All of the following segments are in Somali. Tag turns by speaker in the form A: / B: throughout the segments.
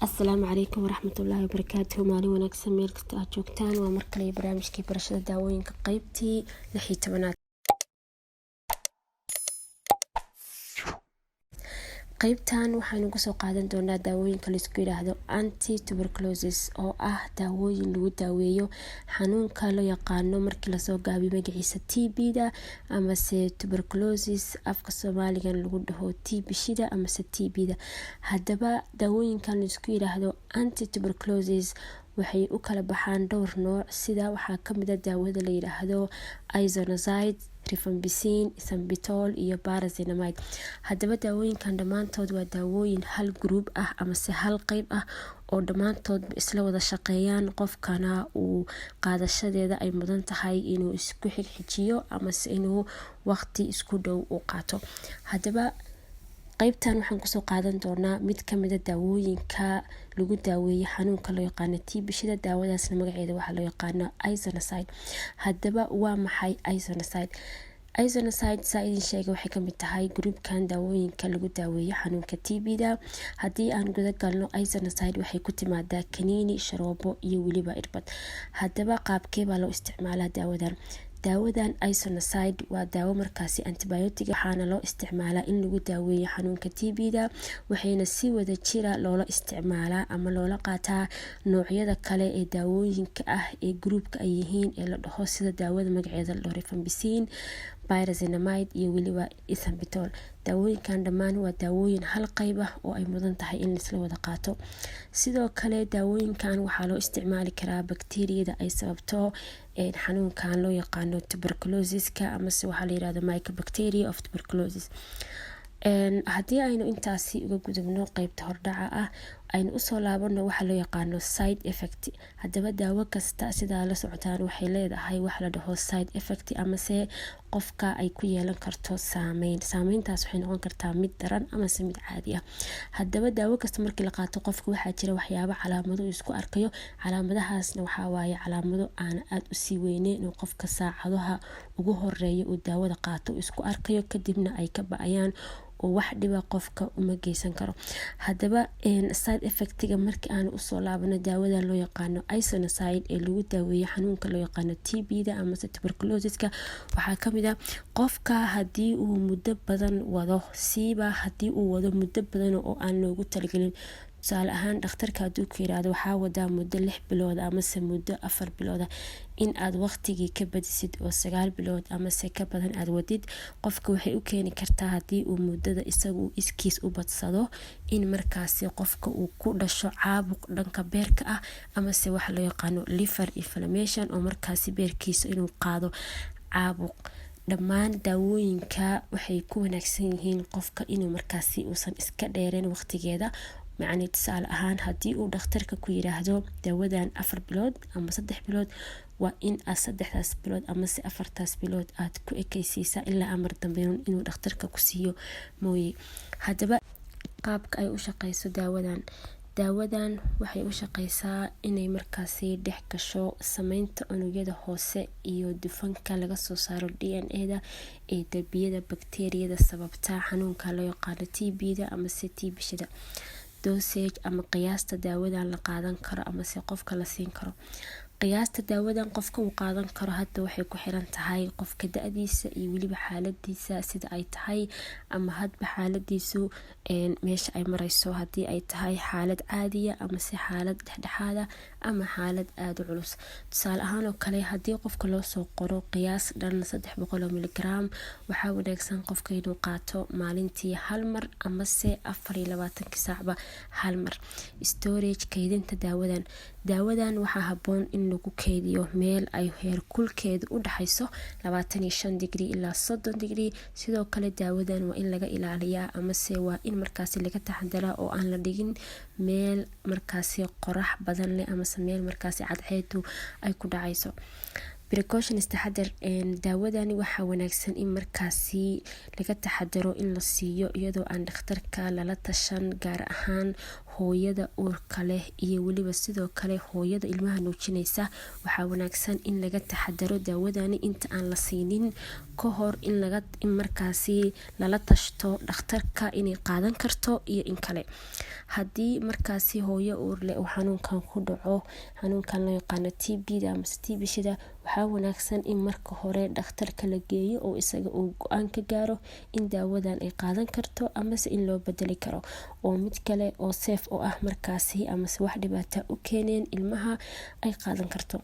A: Asalaamu calaykum waraxmatullaahi wabarakaatuhu. Maalin wanaagsan meel kasta aad joogtaan. Waa mar kale barnaamijkii barashada daawooyinka, qeybtii 16aad. Qeybtan waxaynu kusoo qaadan doonaa daawooyinka laisku yidhaahdo anti tuberculosis, oo ah daawooyin lagu daaweeyo xanuunka loo yaqaano, markii lasoo gaabiyo magaciisa, TB-da amase tuberculosis, afka Soomaaligan lagu dhaho TBshida amase TB-da. Haddaba daawooyinkan laisku yidhaahdo anti tuberculosis waxay u kala baxaan dhowr nooc, sida waxaa kamid a daawada la yidhaahdo isoniazid, rifampicin, ethambutol iyo pyrazinamide. Haddaba daawooyinkan dhammaantood waa daawooyin hal group ah amase hal qeyb ah oo dhammaantoodba isla wada shaqeeyaan, qofkana uu qaadashadeeda ay mudan tahay inuu isku xigxijiyo amase inuu waqti isku dhow u qaato. Haddaba qeybtan waxaan kusoo qaadan doonaa mid kamida daawooyinka lagu daaweeyo xanuunka loo yaqaano TBshida. Daawadaasna magaceeda waxaa loo yaqaano isoniazid. Haddaba waa maxay isoniazid? Isoniazid, saa idin sheegay, waxay kamid tahay groupkan daawooyinka lagu daaweeyo xanuunka TB-da. Haddii aan guda galno, isoniazid waxay ku timaadaa kaniini, sharoobo iyo weliba irbad. Haddaba qaabkee baa loo isticmaalaa daawadan? Daawadan isoniazid waa daawo markaasi antibiotic, waxaana loo isticmaalaa in lagu daaweeyo xanuunka TB-da, waxayna si wada jira loola isticmaalaa ama loola qaataa noocyada kale ee daawooyinka ah ee groupka ay yihiin ee la dhaho, sida daawada magaceeda la dhaho rifampicin, pyrazinamide iyo weliba ethambutol. Daawooyinkan dhammaan waa daawooyin hal qeyb ah oo ay mudan tahay in laisla wada qaato. Sidoo kale daawooyinkan waxaa loo isticmaali karaa bakteriyada ay sababto xanuunkan loo yaqaano tuberculosiska, amase waxaa la yirahdo mycobacteria of tuberculosis. Haddii aynu intaasi uga gudubno qeybta hordhaca ah, aynu usoo laabano waxa loo yaqaano side effect. Haddaba daawo kasta, sidaa la socotaan, waxay leedahay wax la dhaho side effect, amase qofka ay ku yeelan karto saameyn. Saameyntaas waxay noqon kartaa mid daran amase mid caadi ah. Haddaba daawo kasta markii la qaato, qofka waxaa jira waxyaabo calaamado uu isku arkayo. Calaamadahaasna waxaa waaye calaamado aan aada usii weyneyn oo qofka saacadaha ugu horeeya uu daawada qaato uu isku arkayo, kadibna ay ka ba-ayaan oo wax dhiba qofka uma geysan karo. Haddaba side effectiga markii aanu usoo laabano daawada loo yaqaano isoniazid ee lagu daaweeyo xanuunka loo yaqaano TB-da amase tuberculosiska, waxaa kamid ah qofka haddii uu muddo badan wado, siiba haddii uu wado muddo badan oo aan loogu talagelin. Tusaale ahaan, dhakhtarka hadduu ku yiraahdo waxaa wadaa muddo 6 bilood amase muddo 4 bilooda, in aad waqtigii ka badisid oo 9 bilood amase ka badan aad wadid, qofka waxay u keeni kartaa, haddii uu muddada isagu iskiis u badsado, in markaasi qofka uu ku dhasho caabuq dhanka beerka ah, amase waxa loo yaqaano liver inflammation, oo markaasi beerkiisa inuu qaado caabuq. Dhammaan daawooyinka waxay ku wanaagsan yihiin qofka inuu markaasi uusan iska dheereen waqtigeeda. Macni, tusaale ahaan, haddii uu dhakhtarka ku yiraahdo daawadan 4 bilood ama 3 bilood, waa in aad saddexdaas bilood amase afartaas bilood aad ku ekeysiisaa, ilaa amar dambe inuu dhakhtarka ku siiyo mooye. Haddaba qaabka ay u shaqeyso daawadan: daawadan waxay u shaqeysaa inay markaasi dhex gasho sameynta unugyada hoose iyo dufanka laga soo saaro DNA-da ee darbiyada bakteeriyada sababta xanuunka loo yaqaano TB-da amase TBshada. Dosage ama qiyaasta daawadan la qaadan karo amase qofka la siin karo: qiyaasta daawadan qofka uu qaadan karo hadda waxay ku xiran tahay qofka da-diisa iyo weliba xaaladiisa sida ay tahay, ama hadba xaaladiisu meesha ay mareyso, haddii ay tahay xaalad caadiya amase xaalad dhexdhexaada ama xaalad aada u culus. Tusaale ahaan oo kale, haddii qofka loosoo qoro qiyaas dhan 300 oo miligram, waxaa wanaagsan qofka inuu qaato maalintii hal mar amase 24-kii saacba hal mar. Storage, keydinta daawadan: daawadan waxaa haboon in lagu keydiyo meel ay heerkulkeedu u dhexeyso 25 digrii ilaa 30 digrii. Sidoo kale daawadan waa in laga ilaaliyaa, amase waa in markaasi laga taxadaraa oo aan la dhigin meel markaasi qorax badan leh amase meel markaasi cadceedu ay ku dhacayso. Precautions, taxadar. Daawadani waxaa wanaagsan in markaasi laga taxadaro in la siiyo iyadoo aan dhakhtarka lala tashan, gaar ahaan hooyada uurka leh iyo weliba sidoo kale hooyada ilmaha nuujinaysa. Waxaa wanaagsan in laga taxadaro daawadani inta aan la siinin ka hor in markaasi lala tashto dhakhtarka inay qaadan karto iyo in kale. Haddii markaasi hooyo uur leh uu xanuunkan ku dhaco, xanuunkan loo yaqaano TB da amase TBshida, waxaa wanaagsan in marka hore dhakhtarka la geeyo oo isaga uu go-aan ka gaaro in daawadan ay qaadan karto amase in loo bedeli karo oo mid kale oo safe oo ah markaasi amase wax dhibaata u keeneen ilmaha ay qaadan karto.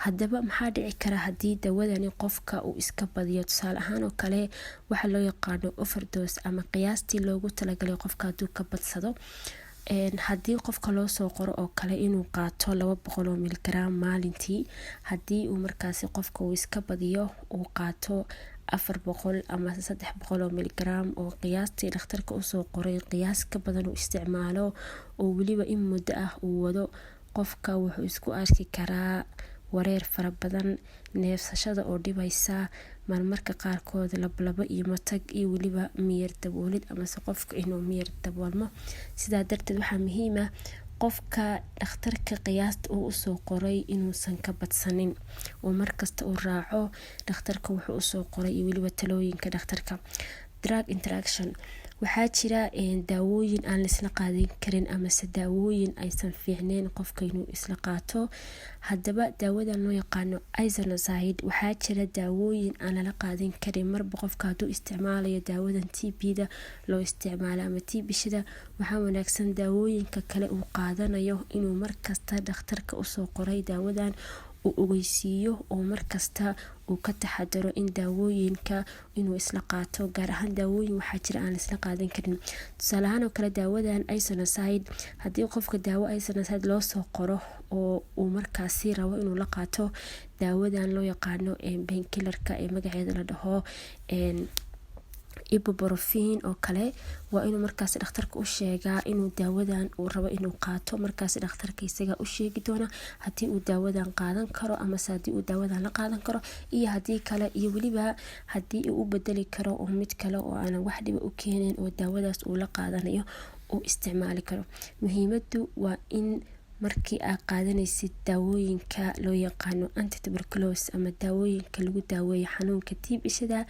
A: Haddaba maxaa dhici kara haddii daawadani qofka uu iska badiyo? Tusaale ahaan oo kale, waxaa loo yaqaano overdose ama qiyaastii loogu talagalay qofka hadduu ka badsado. Haddii qofka loo soo qoro oo kale inuu qaato 200 oo miligram maalintii, haddii uu markaasi qofka uu iska badiyo, uu qaato 400 ama 300 oo miligram oo qiyaastii dhakhtarka usoo qoray qiyaas ka badan uu isticmaalo, oo weliba in muddo ah uu wado, qofka wuxuu isku arki karaa wareer fara badan, neefsashada oo dhibaysa, marmarka qaarkood lablabo iyo matag, iyo weliba miyir daboolid amase qofka inuu miyir daboolmo. Sidaa darteed waxaa muhiim ah qofka dhakhtarka qiyaasta uu usoo qoray inuusan ka badsanin oo markasta uu raaco dhakhtarka wuxuu usoo qoray iyo weliba talooyinka dhakhtarka. Drug interaction: waxaa jira daawooyin aan laisla qaadan karin amase daawooyin aysan fiicneyn qofka inuu isla qaato. Haddaba daawadan loo yaqaano isoniazid, waxaa jira daawooyin aan lala qaadan karin marba qofka hadduu isticmaalayo daawadan TB da loo isticmaalo ama TBshida. Waxaa wanaagsan daawooyinka kale uu qaadanayo inuu markasta dhakhtarka usoo qoray daawadan uu ogeysiiyo oo markasta uu ka taxadaro in daawooyinka inuu isla qaato. Gaar ahaan daawooyin waxaa jira aan laisla qaadan karin. Tusaale ahaan oo kale, daawadan isoniazid, haddii qofka daawo isoniazid loo soo qoro oo uu markaasi rabo inuu la qaato daawadan loo yaqaano painkillerka ee magaceeda la dhaho ibuprofen oo kale, waa inuu markaas dhakhtarka u sheegaa inuu daawadan uu rabo inuu qaato. Markaas dhakhtarka isaga u sheegi doona haddii uu daawadan qaadan karo amase haddii uu daawadan la qaadan karo iyo haddii kale, iyo weliba haddii uu u bedeli karo oo mid kale oo aanan wax dhiba u keenin oo daawadaas uu la qaadanayo uu isticmaali karo. Muhiimadu waa in markii aad qaadanaysid daawooyinka loo yaqaano antituberculosis ama daawooyinka lagu daaweeyo xanuunka TBshada,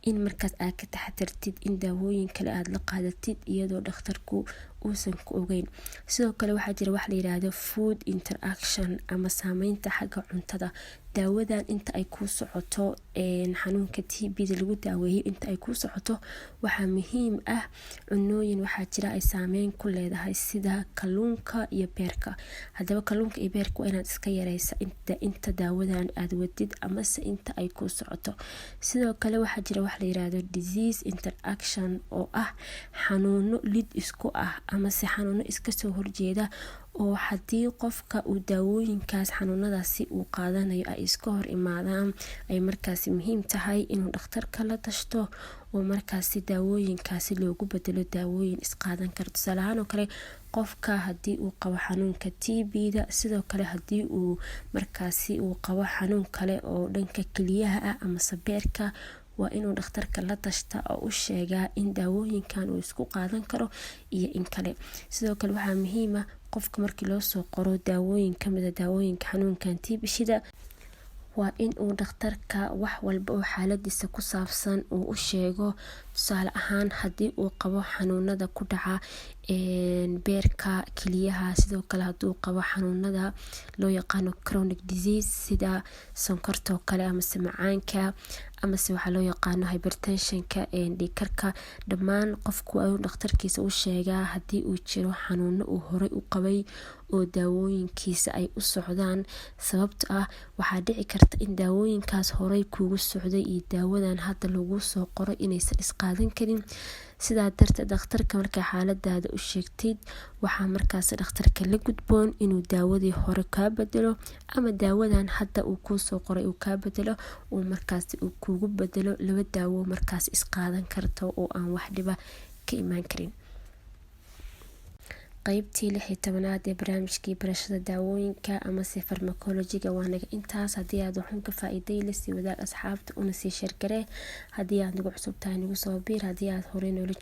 A: in markaas aad ka taxadartid in daawooyin kale aada la qaadatid iyadoo dhakhtarku uusan ku ogeyn. Sidoo kale waxaa jira wax la yiraahdo food interaction ama saameynta xagga cuntada. Daawadan inta ay kuu socoto, xanuunka TB da lagu daaweeyo inta ay kuu socoto, waxaa muhiim ah cunooyin waxaa jira ay saameyn ku leedahay, sida kalluunka iyo beerka. Haddaba kalluunka iyo beerka waa inaad iska yareysa inta daawadan aada wadid amase inta ay kuu socoto. Sidoo kale waxaa jira wax la yiraahdo disease interaction, oo ah xanuuno lid isku ah amase xanuuno iska soo horjeeda, oo haddii qofka uu daawooyinkaas xanuunadaasi uu qaadanayo ay iska hor imaadaan, ay markaasi muhiim tahay inuu dhakhtarka la tashto oo markaasi daawooyinkaasi loogu bedelo daawooyin isqaadan kara. Tusaale ahaan oo kale, qofka haddii uu qabo xanuunka TB da, sidoo kale haddii uu markaasi uu qabo xanuun kale oo dhanka keliyaha ah amase beerka, waa inuu dhakhtarka la tashta oo u sheegaa in daawooyinkan uu isku qaadan karo iyo in kale. Sidoo kale waxaa muhiim ah qofka markii loo soo qoro daawooyin kamida daawooyinka xanuunkan TBshida, waa in uu dhakhtarka wax walba oo xaaladiisa ku saabsan uu u sheego. Tusaale ahaan, haddii uu qabo xanuunada ku dhaca beerka, keliyaha, sidoo kale hadduu qabo xanuunada loo yaqaano chronic disease sida sonkorta oo kale amase macaanka amase waxaa loo yaqaano hypertensionka, dhiigkarka, dhammaan qofku waa inuu dhakhtarkiisa u sheegaa haddii uu jiro xanuuno uu horey u qabay oo daawooyinkiisa ay u socdaan, sababto ah waxaa dhici karta in daawooyinkaas horey kuugu socday iyo daawadan hadda lagu soo qoray inaysan isqaadan karin. Sidaa darteed dhakhtarka markaa xaaladaada u sheegtid, waxaa markaas dhakhtarka la gudboon inuu daawadii hore kaa bedelo ama daawadan hadda uu kuusoo qoray uu kaa bedelo, uu markaas uu kuugu bedelo laba daawo markaas isqaadan karto oo aan wax dhiba ka imaan karin. Qeybtii 16aad ee barnaamijkii barashada daawooyinka amase pharmacology-ga waa naga intaas. Haddii aad waxuun ka faa-iiday, lasii wadaag asxaabta una sii share garee. Haddii aad nagu cusub tahay, nagu soo biir. Haddii aad horey noola